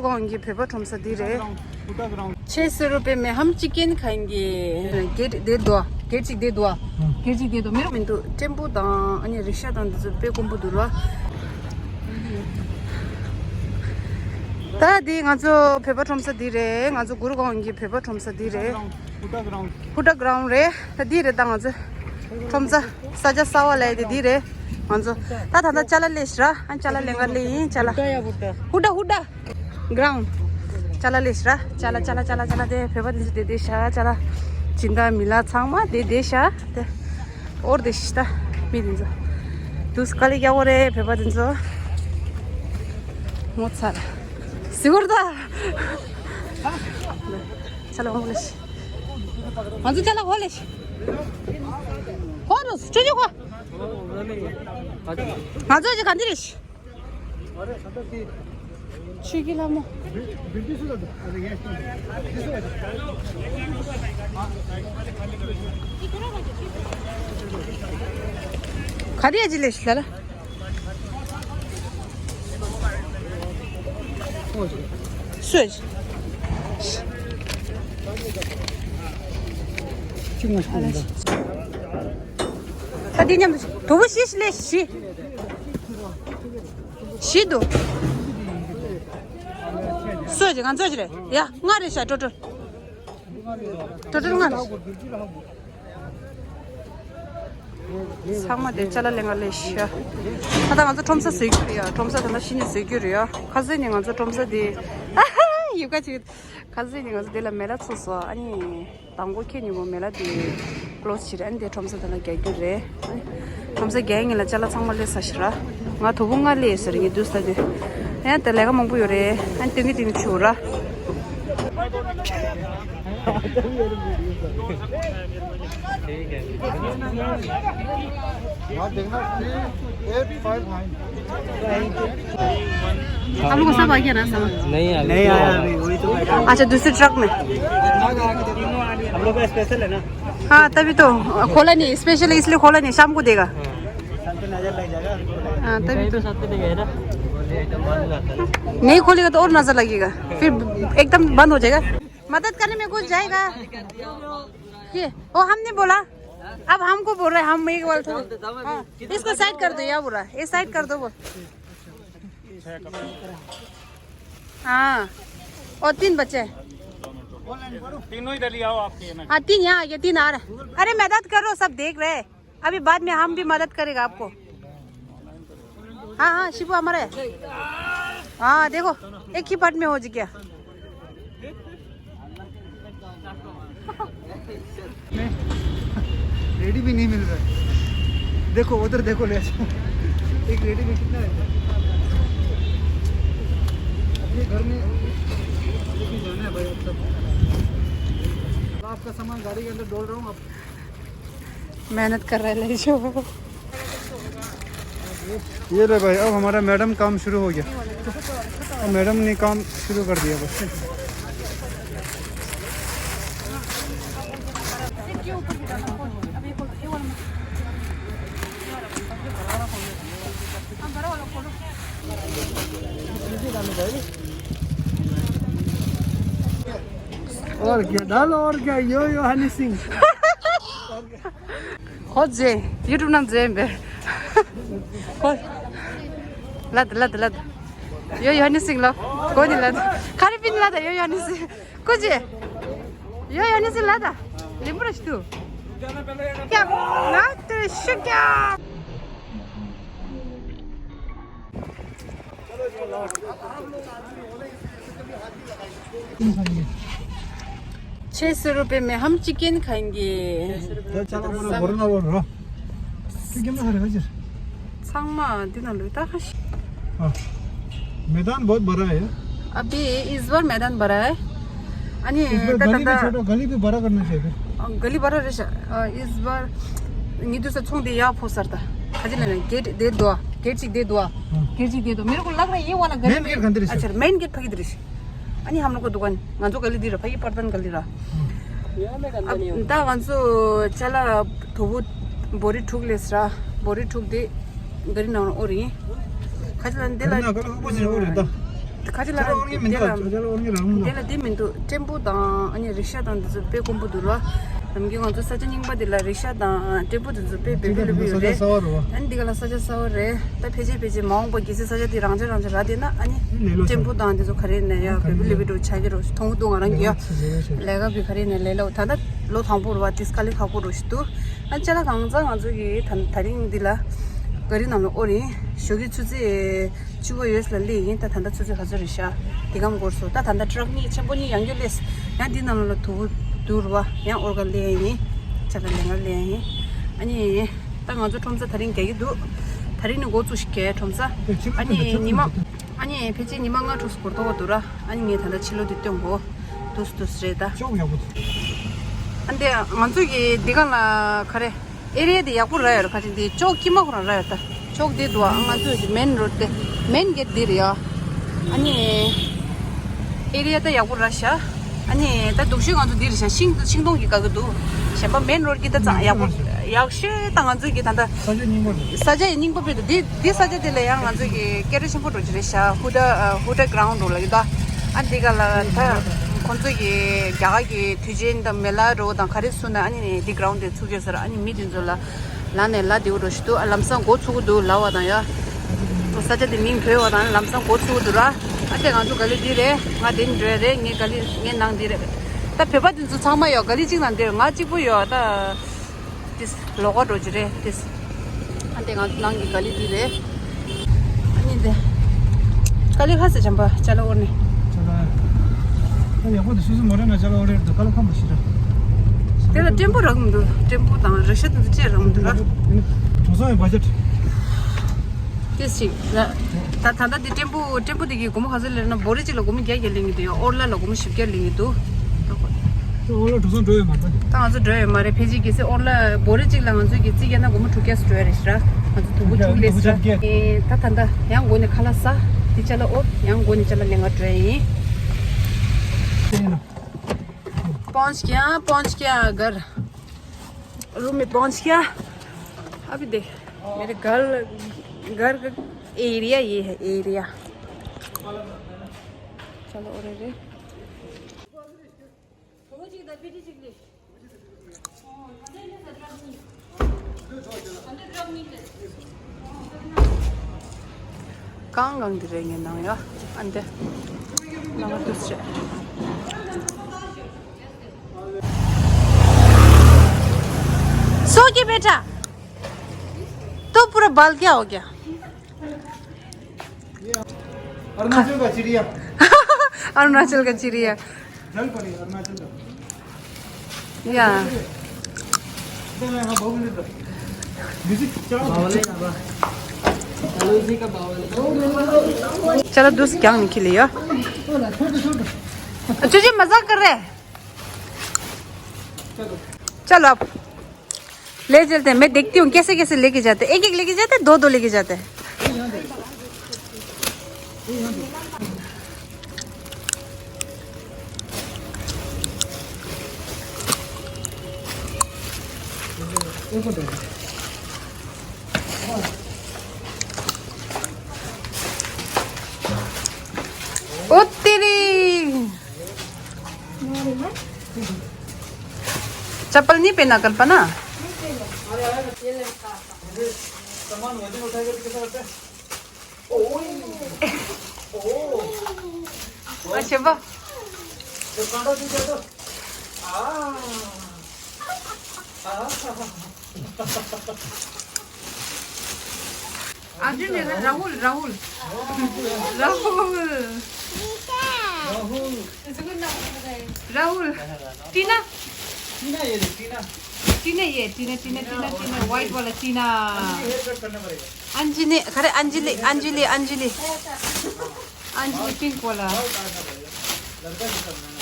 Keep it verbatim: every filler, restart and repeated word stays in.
གོང་གི་བོད་པ་ཁྲོམ་ས་འདི་རེད། छह सौ रुपये में हम चिकन खाएंगे। गेट दे दो, गेट चिक दे दो। गेट चिक दे दो। मेरो मिंटु टेम्पो दां अनि रिक्शा दां दु पे कोम्बो दुरवा। ད་འདི་ང་ཚོ་བོད་པ་ཁྲོམ་ས་འདི་རེད། ང་ཚོ་གུ་རུ་གོང་གི་བོད་པ་ཁྲོམ་ས་འདི་རེད། ཧུ་ཏ་གྷ་རའུན་རེད། ད་འདི་རེད། ད་ང་ཚོ་ཁྲོམ་ས་ས་ཆ་གསར་པ་ལས་དེ་འདི་རེད། ང་ཚོ་ད་ད་ད་ཅ་ལག་ལས་ཤི་ར། ཨ་ཅ་ལག་ལེན་ག་ལས་ཡིན་ཅ་ལག་ཧུ་ཏ་ཧུ་ཏ། གྷ་རའུན་ཌི། ཅ་ལག་ལས་ཤི་ར། ཅ་ལག་ཅ་ལག་ཅ་ལག་ཅ་ལག་དེ་བོད་པ་དེ་ཚོ་དེ་དེ་ཤ་ཅ་ལག་སྦྱིན་བདག་མི་ལ་ཚང་མ་དེ་དེ་ཤ་དེ། ཨོར་དེ་ཤི་ད་མི་དེ་ཚོ་དུས་དཀའ་ལས་རྒྱག་གོ་རེད་བོད་པ་དེ་ཚོ། ངོ་ཚ་ར་ཟི་གོར་ད། ཅ་ལག་ཧོ་ལས་ཤི། ང་ཚོ་ཅ་ལག་ཧོ་ལས་ཤི། ཧོ་རུ་སུ་ཅོ་ཅོ་ཧོ། ང་ཚོ་ཅི་ག་འདི་རེད་ཤི། ཆོས་ཀྱི་ལྷ་མོ། ག་དེ་ཡ་ཅི་ལས་ཤི་ལ་ལ། སུ་ཡ་ཅི། ཅི་ང་ཤི་ལ། ད་འདི་མཉམ་དུ་དོ་པོ་ཤི་ཤི་ལས་ཤི། ཤི་འདུག་སུ་ཡ་ཅི་ང་ཚོ་ཅི་རེད་ཡ། ང་རེད་ཤ་ཀྲོ་ཀྲོ། ཀྲོ་ཀྲོ་ང་རེད། ཚང་མ་དེ་ཅ་ལག་ལེན་ག་ལས་ཤ། ད་ལྟ་ང་ཚོ་ཁྲོམ་ས་བཟོས་རྒྱུ་རེད་ཡ། ཁྲོམ་ས་ད་ལྟ་གཞི་ནས་བཟོས་རྒྱུ་རེད་ཡ། ཁ་སང་ནས་ང་ཚོ་ཁྲོམ་ས་དེ་ཡུལ་ཁ་ཅིག་ཁ་སང་ནས་ང་ཚོ་དེ་ལ་མེ་ལ་ཚུགས་སོང་། ཨ་ནི་དང་པོ་ཁྱེད་ཉིན་མོ་མེ་ལ་དེ་ཀློ་སི་བྱེད་རེད། ཨ་ནི་དེ་ཁྲོམ་ས་དེ་ལ་རྒྱག་རྒྱུ་རེད། ཨ་ནི་ཁྲོམ་ས་རྒྱག་ཡིན་ལ་ཅ་ལག་ཚང་མ་ལས་ས་ཞིག་ར། ང་དོ་པོ་ལྔ་ལས་ཟེར་ངས་དུས་ས་དེ་ཡང་དེ་ལས་ཀ་མང་པོ་ཡོད་རེད། ཨ་ནི་དེ་ངས་དེ་ངས་ཆུ་ར། हम लोग को सब आ गया ना समझ? नहीं यार, नहीं आया अभी, वही तो। अच्छा, दूसरे ट्रक में। हम लोग का स्पेशल है ना। हाँ, तभी तो खोला नहीं, स्पेशल है इसलिए खोला नहीं, शाम को देगा। हाँ, तभी तो। नहीं खोलेगा तो और नजर लगेगा, फिर एकदम बंद हो जाएगा। मदद करने में कुछ जाएगा। ये, वो हमने बोला। अब हमको बोल रहे हैं, हम एक बार थोड़ी। हाँ, इसको साइड कर दो, या बोला, ये साइड कर दो बोल। हाँ, और तीन बच्चे। तीनों इधर ले आओ आपके ना। हाँ, तीन यहाँ आ गए, तीन आ रहे हैं। अरे मदद करो, सब देख रहे हैं। अभी बाद में हम भी मदद करेगा आपको। हाँ, हाँ, शिबू हमारे। हाँ, देखो, एक ही पार्ट में हो जी क्या। रेडी भी नहीं मिल रहा है। देखो, उधर देखो, ले जाओ। एक रेडी में कितना है? अपने घर में लेके जाना है भाई, अब सब। आपका सामान गाड़ी के अंदर डाल रहा हूँ, आप मेहनत कर रहा है, ले जाओ। ये लो भाई, अब हमारा मैडम काम शुरू हो गया। अब मैडम ने काम शुरू कर दिया बस। और क्या डालो, और क्या, यो यो हनी सिंह। ཁོ་རྗེ་ཡུ་ཊུབ་ནང་རྗེ་ཡིན་པས། ཁོ། ལ་ད་ལ་ད་ལ་ད། ཡོ་ཡོ་ཧ་ནི་སིང་ལོ། ཁོ་ནི་ལ་ད། ཁ་རི་པིན་ལ་ད་ཡོ་ཡོ་ཧ་ནི་སིང་། ཁོ་རྗེ། ཡོ་ཡོ་ཧ་ནི་སིང་ལ་ད། ལིམ་པུ་ར་ཤི་ཏུ། ཀྱ། ལ་ད་ཤི་ཀྱ། छह सौ रुपये में हम चिकन खाएंगे। ཚང་མ་འདི་ནང་ལུས་ད་ཁ་ཤས། हाँ, मैदान बहुत बड़ा है। अभी इस बार मैदान बड़ा है। अनि इस बार गली भी छोटा, गली भी बड़ा करना चाहिए। गली बड़ा रहेछ। इस बार ངེད་ཚོ་ཚོང་དེ་ཡག་ཕོ་སར་ད། ཁ་ཅིག་ལ་ནི་गेट दे दो, गेट ཅིག दे दो, गेट ཅིག दे दो। मेरे को लग रहा है ये वाला गली मेन गेट कहाँ दे रही? अच्छा, मेन गेट ཕ་གི་དེ་རེད། अनि हम लोग को दुकान ང་ཚོ་ག་ལེ་དེ་ར་ཕ་གི་པར་དན་ག་ལེ་ར། ད་ང་ཚོ་ཅ་ལག་དོ་པོ་བོ་རི་དྲུག་ལས་ར། བོ་རི་དྲུག་དེ་ག་རི་ནང་ཨོ་རི། ཁ་ཅིག་ལ་འདི་ལ་ཁ་ཅིག་ལ་ཨོ་རི་ད། ཁ་ཅིག་ལ་ཅ་ལག་དབོར་མཁན་མི་འདུག་ཅ་ལག་དབོར་མཁན་རག་མི་འདུག་དེ་ལ་དེ་མི་འདུག་ཊེམ་པོ་དང་ཨ་ནི་རི་ཤ་དང་འདི་ཚོ་དཔེ་དཀོན་པོ་འདུག་ར། ནམ་རྒྱུན་ང་ཚོ་ས་ཆ་རྙིང་པ་འདི་ལ་རི་ཤ་དང་ཊེམ་པོ་འདི་ཚོ་དཔེ་བེད་སྤྱོད་ལོས་ཡོད་རེད། ས་ཆ་གསར་པ་རེད་བ། ཨ་ནི་འདི་ག་ལ་ས་ཆ་གསར་པ་རེད། ད་ཕལ་ཆེར་ཕལ་ཆེར་མ་འོངས་པ་གལ་སྲིད་ས་ཆ་འདི་རང་འཇགས་རང་འཇགས་རག་བསྡད་ན་ཨ་ནི་ལས་སླ་ཆགས། ཊེམ་པོ་དང་འདི་ཚོ་ག་རེ་ནས་ཡ་ག་རེ་བེད་སྤྱོད་ལོས་ཡོད་ཆགས་ཀྱི་རེད། མཐོང་གི་འདུག་ང་རང་གིས་ཡ། ལས་ཀ་བྱེད་ཆེད་ལས་སླ་ཆགས། ལས་ཀ་བྱེད་ག་རེ་ནས་ལས་སླ་བོ། ད་ལྟ་ལོ་དང་པོ་རེད་བ། དེ་དཀའ་ལས་ཁག་པོ་རེད་ཞུ་འདུག་ཨ་ཅ་ལག་གང་ཚང་ང་ཚོ་གིས་ད་ད་རིང་འདི་ལ་ག་རི་ནང་ལ་དབོར་ཡིན། ཞོགས་ཀྱི་ཆུ་ཚོད་བཅུ་པ་ཡོལ་ལ་སླེབས་ཡིན། ད་ད་ལྟ་ཆུ་ཚོད་ག་ཚོད་རེད་ཤག་འདི་གམ་འགོར་སོང་། ད་ད་ལྟ་ཊྲག་གཉིས་ཆེན་པོ་གཉིས་ཡང་བསྐྱར་སླེབས། ཡང་འདི་ནང་ལ་དུ་བུ་བསྡུར་བ་ཡང་དབོར་ག་སླེབས་ཡིན། ཅ་ལག་ལེན་ག་སླེབས་ཡིན། ཨ་ནི་ད་ང་ཚོ་ཁྲོམ་ས་ད་རིང་རྒྱག་གི་འདུག་ད་རིང་ནས་འགོ་བཙུགས་ཤིག་གས་ཁྲོམ་ས། ཨ་ནི་ཉི་མ་ཨ་ནི་ཕལ་ཆེར་ཉི་མ་ལྔ་དྲུག་འགོར་ཐོག་འདུག་ར། ཨ་ནི་ངས་ད་ལྟ་ཕྱི་ལོགས་འདི་སྟོན་གོ། འདུག་འདུག་རེད་ད། ཅོག་ཡག་པོ་འདུག་ཨ་འདི་ང་ཚོ་གི་འདི་ག་ལ་ག་རེ། ཨེ་རི་ཡ་དེ་ཡག་པོ་རག་ཡོད་རེད། ཁ་ཅིག་འདི་ཅོག་དཀྱིལ་མ་ཁོ་རང་རག་ཡོད་ད། ཅོག་འདི་འདུག་ཨ་ང་ཚོ་གི་མེན་རོ་ཌི་དེ་མེན་གེ་ཊི་འདི་རེད་ཡ། ཨ་ནི་ཨེ་རི་ཡ་ད་ཡག་པོ་རག་ཤག་ཨ་ནི་ད་སྡུག་ཤོས་ང་ཚོ་འདི་རེད་ཤག་ཤིང་ཤིང་སྡོང་གི་དགའ་གི་འདུག་གཞན་པ་མེན་རོ་ཌི་གི་ད་ཙང་ཡག་པོ་ཡག་ཤོས་ད་ང་ཚོ་གི་ད་ད་ས་ཆ་རྙིང་པ་རེད། ས་ཆ་ཡི་རྙིང་པ་དཔེ་འདུག་འདི་འདི་ས་ཆ་དེ་ལ་ཡང་ང་ཚོ་གི་སྐད་གྲགས་ཆེན་པོ་འགྲོ་གི་རེད་ཤག་ཧུ་ཌ་ཨ་ཧུ་ཌ་གྷ་རའུན་ཌི་འགྲོ་ལ་གི་ད། ཨ་འདི་ག་ལ་ད་ཁོང་ཚོ་གི་རྒྱ་གར་གི་དུས་ཆེན་དང་མེ་ལ་རོ་དང་ག་རེ་ཚུགས་ན་ཨ་ནི་ནས་འདི་གྷ་རའུན་ཌི་དེ་ཚུགས་ཡོད་ས་རེད། ཨ་ནི་མི་དེ་ཚོ་ལ་ལ་ནས་ལ་དེ་འུ་འགྲོ་ཞིག་འདུག་ཨ་ལམ་སང་འགོ་ཚུགས་ཀྱི་འདུག་ལ་བ་དང་ཡ། ས་ཆ་དེ་མིང་བོས་བ་དང་ལམ་སང་འགོ་ཚུགས་ཀྱི་འདུག་ར། ཨ་དེ་ང་ཚོ་ག་ལེ་འདི་རེད། ང་དེ་ནས་འགྲོ་ཡ་རེད། ངའི་ག་ལེ་ངའི་ནང་འདི་རེད། ད་བོད་པ་དེ་ཚོ་ཚང་མ་ཡོད། ག་ལེ་གཅིག་ནང་འདིར་ང་གཅིག་པུ་ཡོད་ད། ཏིས་ལོག་ག་འགྲོ་རྒྱུ་རེད་ཏིས། ཨ་འདི་ང་ནང་གི་ག་ལེ་འདི་རེད། ཨ་ནི་འདི། ག་ལེ་ཁ་སེ་བྱམས་པ་ཅ་ལག་དབོར་ནས། ཅ་ལག་ཨ་ཡག་པོ་འདུག་སོ་སོ་མོ་རེ་ན་ཅ་ལག་དབོར་རེད་འདུག་ག་ལེ་ཁམ་པ་ཞིག་ར། དེ་ལ་ཊེམ་པོ་རག་མི་འདུག་ཊེམ་པོ་དང་རི་ཤ་དེ་ཚོ་ཅི་རག་མི་འདུག་ར། དྲང་སྲོང་ཡི་བ་ཇེཊ། ཏིས་ཅིག་ར། ད་ད་ལྟ་འདི་ཊེམ་པོ་ཊེམ་པོ་འདི་གི་སྒོར་མོ་ག་ཚོད་ལེན་ན། བོ་རི་གཅིག་ལ་སྒོར་མོ་བརྒྱད་བརྒྱད་ལེན་གྱི་འདུག་ཡ། ཨོ་ལ་ལ་སྒོར་མོ་བཞི་བརྒྱ་ལེན་གྱི་འདུག་ཨོ་ལ་འགྲོ་སོང་འགྲོ་ཡོད་མ་རེད། ད་ང་ཚོ་འགྲོ་ཡོད་མ་རེད། ཕལ་ཆེར་གལ་སྲིད་ཨོ་ལ་བོ་རི་གཅིག་ལ་ང་ཚོས་ཀྱི་རྩིས་བརྒྱབ་ན་སྒོར་མོ་དྲུག་བརྒྱ་ཙམ་འགྲོ་ཡ་རེད་ཤག་ང་ཚོ་དུམ་བུ་དྲུག་ལེན་ཤག་ཨེ་ད་ད་ད་ཡང་སྒོ་ནས་ཁ་ལག་ཟ། དེ་ཅ་ལག་ཨོ་ཡང་སྒོ་ནས་ཅ་ལག་ལེན་ག་འགྲོ་ཡ་ཡིན། पहुंच गया, पहुंच गया घर। रूम में पहुंच गया। अभी देख, मेरे घर, घर का एरिया ये है, एरिया। चलो, और रे। གང་གང་འདི་རེད་ངའི་ནང་ཡ། ཨ་འདི། ནང་ལ་འདུག་སེ་རེད། सो के बेटा, तो पूरा बाल क्या हो गया? अरुणाचल का चिड़िया। अरुणाचल का चिड़िया। जल परी अरुणाचल का। या। इधर यहाँ बाहुबली का। म्यूजिक चलाओ। बाहुबली का बा-, बाहुबली का बाहुबली। चलो, दोस्त क्या निकले यार? छोड़ दो, छोड़ दो। अच्छा जी, मजाक कर रहे हैं। चलो। चलो, अब ले चलते हैं। मैं देखती हूँ कैसे कैसे लेके जाते हैं। एक एक लेके जाते हैं, दो दो लेके जाते हैं। ओ तेरी। चप्पल नहीं पहना कल्पना? सामान वजन उठाएगा तो कैसा लगता है? ओ, ओ, ओ। अच्छा, वाह। तो कांटा दे दे तो। आ। आ। अर्जुन है ना? राहुल, राहुल। राहुल। राहुल। राहुल। टीना। टीना ये रे, टीना। टीना ये, टीना, टीना, टीना, टीना, व्हाइट वाला टीना। अंजलि हेयर कट करना पड़ेगा। अंजलि, अरे अंजलि, अंजलि, अंजलि। अंजलि पिंक वाला। बाल काटना पड़ेगा। लड़का के साथ रहना।